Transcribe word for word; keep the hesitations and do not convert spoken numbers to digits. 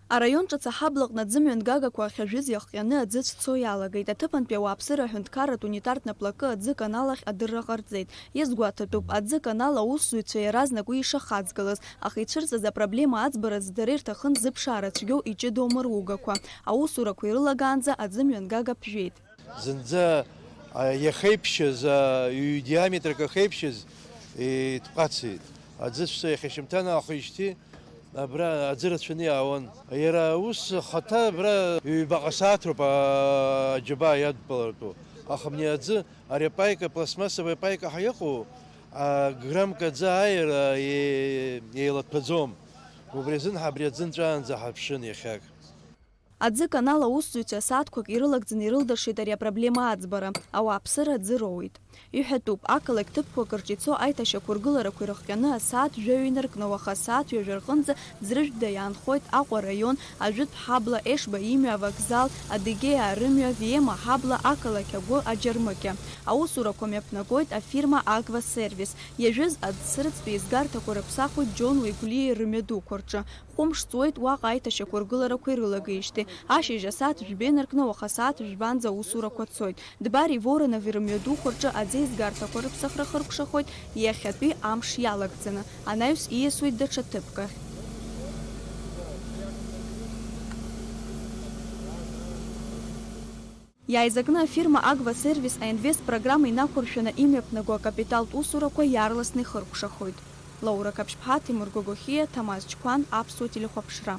Араион ҿыц аҳаблаҟны аӡымҩангагақәа ахьажәыз иахҟьаны аӡы цәцо иалагеит. Аҭыԥантәи ауааԥсыра аҳәынҭқарратә унитартә наплакы аӡы канал ахь адырра ҟарҵеит. Иазгәаҭатәуп, аӡы канал аусзуҩцәа иаразнак уи ишахаҵгылаз, аха ицәырҵыз апроблема аӡбаразы дара ирҭахын зыԥшаара цәгьоу иҷыдоу амыругақәа. Аусурақәа ирылагаанӡа аӡымҩангага ԥжәеит. Зынӡа, а, иахеиԥшьыз, а, ҩ-диаметрак ахеиԥшьыз, е, итҟәацеит. Аӡы цәца иахьашьымҭан аахижьҭеи, абра аӡы рацәаны иаауан. Иара ус ахаҭа абра ҩбаҟа сааҭ роуп, а, аџьабаа иадтәалартәу. Аха абни аӡы, ари апаика, пластмассовый апаика ҳәа иҟоу, а, граммк аӡы ааира е-, еилатәаӡом. Убри азын ҳа абри аӡы нҵәаанӡа ҳаԥшын иахьак. Аӡы канал аусзуҩцәа сааҭқәак ирылагӡаны ирылдыршеит ари апроблема аӡбара, ауааԥсыра аӡы роуеит. Иҳәатәуп, ақалақь ҭыԥқәак рҿы ицо аиҭашьақәыргыларақәа ирыхҟьаны асааҭ жәаҩа инаркны, уаха асааҭ ҩажәа рҟынӡа Ӡрыжәтәда иаанхоит Аҟәа араион, Ажәытә ҳабла, Ешба имҩа авокзал, Адыгеиаа рымҩа, Виема ҳабла, ақалақь агәы, Аџьармыкьа. Аусурақәа мҩаԥнагоит афирма Агва Сервис. Иажәыз аӡ сырӡтәи еизгарҭақәа рыԥсахуеит Џьонуеи Гәлиеи рымҩадуқәа рҿы. Хәымш ҵуеит уаҟа аиҭашьақәыргыларақәа ирылагеижьҭеи. Ашьыжь асааҭ жәба инаркны уаха асааҭ жәбанӡа аусурақәа цоит. Дбари Воронови рымҩадуқәа рҿы аӡеизгарҭақәа рыԥсахра хыркәшахоит иахьатәи амш иалагӡаны. Анаҩс ииасуеит даҽа ҭыԥк ахь. Иааизакны афирма Агва Сервис аинвест программа инақәыршәаны имҩаԥнаго акапиталтә усурақәа иаарласны ихыркәшахоит. Лаура Қаԥшьԥҳа, Ҭемыр Гогохиа, Ҭамаз Чқәан, Аԥсуа телехәаԥшра.